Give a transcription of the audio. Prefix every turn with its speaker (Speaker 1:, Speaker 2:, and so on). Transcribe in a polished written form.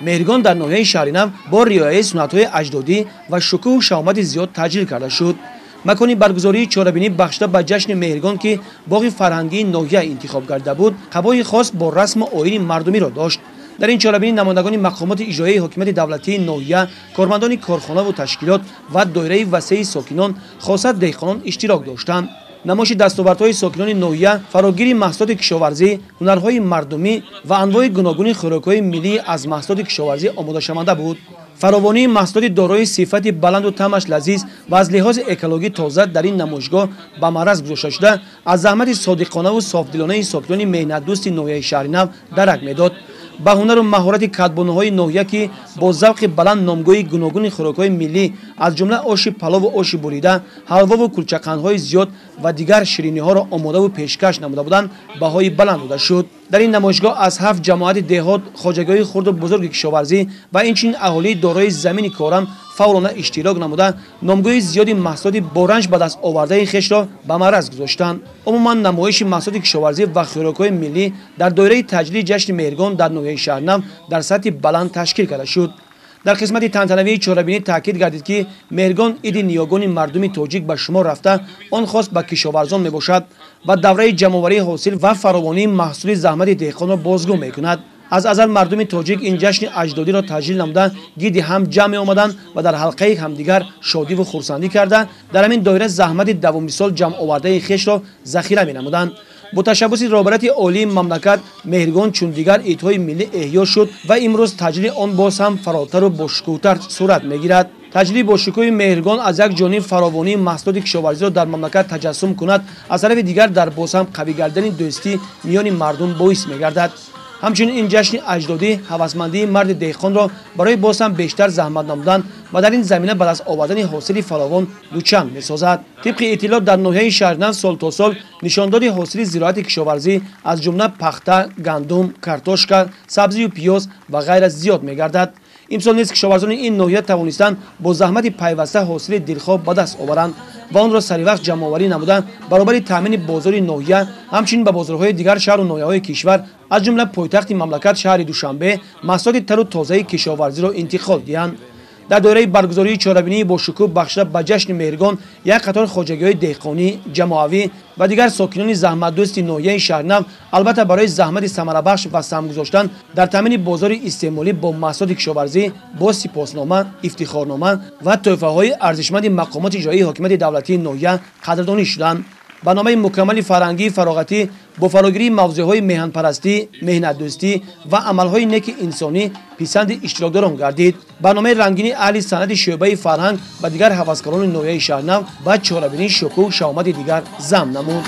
Speaker 1: Меҳргон дар ноҳияи Шаҳринав бо риояи суннатҳои аҷдодӣ ва шукӯҳу шаҳомати зиёд таҷлил карда шуд. Макони баргузории чорабинӣ бахшида ба ҷашни Меҳргон, ки боғи фарҳангии ноҳия интихоб карда буд, қабои хос бо расму оини мардумиро дошт. Дар ин чорабинӣ намояндагони мақомоти иҷроияи ҳокимияти давлатии ноҳия, кормандони корхонаву ташкилот ва доираи васеи сокинон, хоса деҳқонон иштирок доштанд. Намоиши дастовардҳои сокинони ноҳия, фарогири маҳсулоти кишоварзӣ, ҳунарҳои мардумӣ ва анвои гуногуни хӯрокҳои миллӣ аз маҳсулоти кишоварзӣ омодашаванда буд. Фаровонии маҳсулоти дорои сифати баланду таъмаш лазиз ва аз лиҳози экологӣ тоза дар ин намоишгоҳ ба мараз гузошта шуда, аз заҳмати содиқонаву софдилонаи сокинони меҳнатдӯсти ноҳияи Шаҳринав дарак медод. Ба ҳунару маҳорати кадбонуҳои ноҳия, ки бо завқи баланд номгӯи гуногуни хӯрокҳои миллӣ, аз ҷумла оши палову оши бурида, ҳалвову кулчақандҳои зиёд ва дигар шириниҳоро омодаву пешкаш намуда буданд, баҳои баланд дода шуд. Дар ин намоишгоҳ аз 7 ҷамоати деҳот, хоҷагиҳои хурду бузурги кишоварзӣ ва инчунин аҳолии дорои замини корам фаъолона иштирок намуда, номгӯи зиёди маҳсулоти боранж ба даст овардаи хешро ба мараз гузоштанд. Умуман, намоиши маҳсулоти кишоварзӣ ва хӯрокҳои миллӣ дар доираи таҷлили ҷашни Меҳргон дар ноҳияи Шаҳринав дар сатҳи баланд ташкил карда шуд. Дар қисмати тантанавии чорабинӣ таъкид гардид, ки Меҳргон иди ниёгони мардуми тоҷик ба шумор рафта, он хос ба кишоварзон мебошад ва давраи ҷамъоварии ҳосил ва фаровонии маҳсули заҳмати деҳқонро бозгӯ мекунад. Аз азал мардуми тоҷик ин ҷашни аҷдодиро таҷлил намуда, гирди ҳам ҷамъ меомаданд ва дар ҳалқаи ҳамдигар шодиву хурсандӣ карда, дар ҳамин доира заҳмати давомисол ҷамъовардаи хешро захира менамуданд. Бо ташаббуси роҳбарияти олии мамлакат Меҳргон чун дигар идҳои миллӣ эҳё шуд ва имрӯз таҷлили он боз ҳам фаротару бошукӯҳтар сурат мегирад. Таҷлили бошукӯҳи Меҳргон аз як ҷониб фаровонии маҳсулоти кишоварзиро дар мамлакат таҷассум кунад, аз тарафи дигар дар боз ҳам қавӣ гардани дӯстӣ миёни мардум боис мегардад. Ҳамчунин ин ҷашни аҷдодӣ ҳавасмандии марди деҳқонро барои боз ҳам бештар заҳмат намудан ва дар ин замина ба даст овардани ҳосили фаровон дучанд месозад. Тибқи иттилоъ, дар ноҳияи Шаҳринав сол то сол нишондоди ҳосили зироати кишоварзӣ, аз ҷумла пахта, гандум, картошка, сабзию пиёз ва ғайра зиёд мегардад. Имсол низ кишоварзони ин ноҳия тавонистанд бо заҳмати пайваста ҳосили дилхоҳ ба даст оваранд ва онро саривақт ҷамъоварӣ намуда, баробари таъмини бозори ноҳия, ҳамчунин ба бозорҳои дигар шаҳру ноҳияҳои кишвар, аз ҷумла пойтахти мамлакат шаҳри Душанбе, маҳсулоти тару тозаи кишоварзиро интиқол диҳанд. Дар доираи баргузории чорабинии бошукӯҳ бахшида ба ҷашни Меҳргон, як қатор хоҷагиҳои деҳқонӣ, ҷамоавӣ ва дигар сокинони заҳматдӯсти ноҳияи Шаҳринав, албатта барои заҳмати самарабахш ва саҳм гузоштан дар таъмини бозори истеъмолӣ бо маҳсулоти кишоварзӣ бо сипоснома, ифтихорнома ва тӯҳфаҳои арзишманди мақомоти иҷроии ҳокимияти давлатии ноҳия қадрдонӣ шуданд. Барномаи мукаммали фарҳангии фароғатӣ бо фарогирии мавзӯъҳои меҳанпарастӣ, меҳнатдӯстӣ ва амалҳои неки инсонӣ писанди иштирокдорон гардид. Барномаи рангини аҳли санъати шӯъбаи фарҳанг ва дигар ҳаваскорони ноҳияи Шаҳринав ба чорабинии шукӯҳ шаҳомати дигар зам намуд.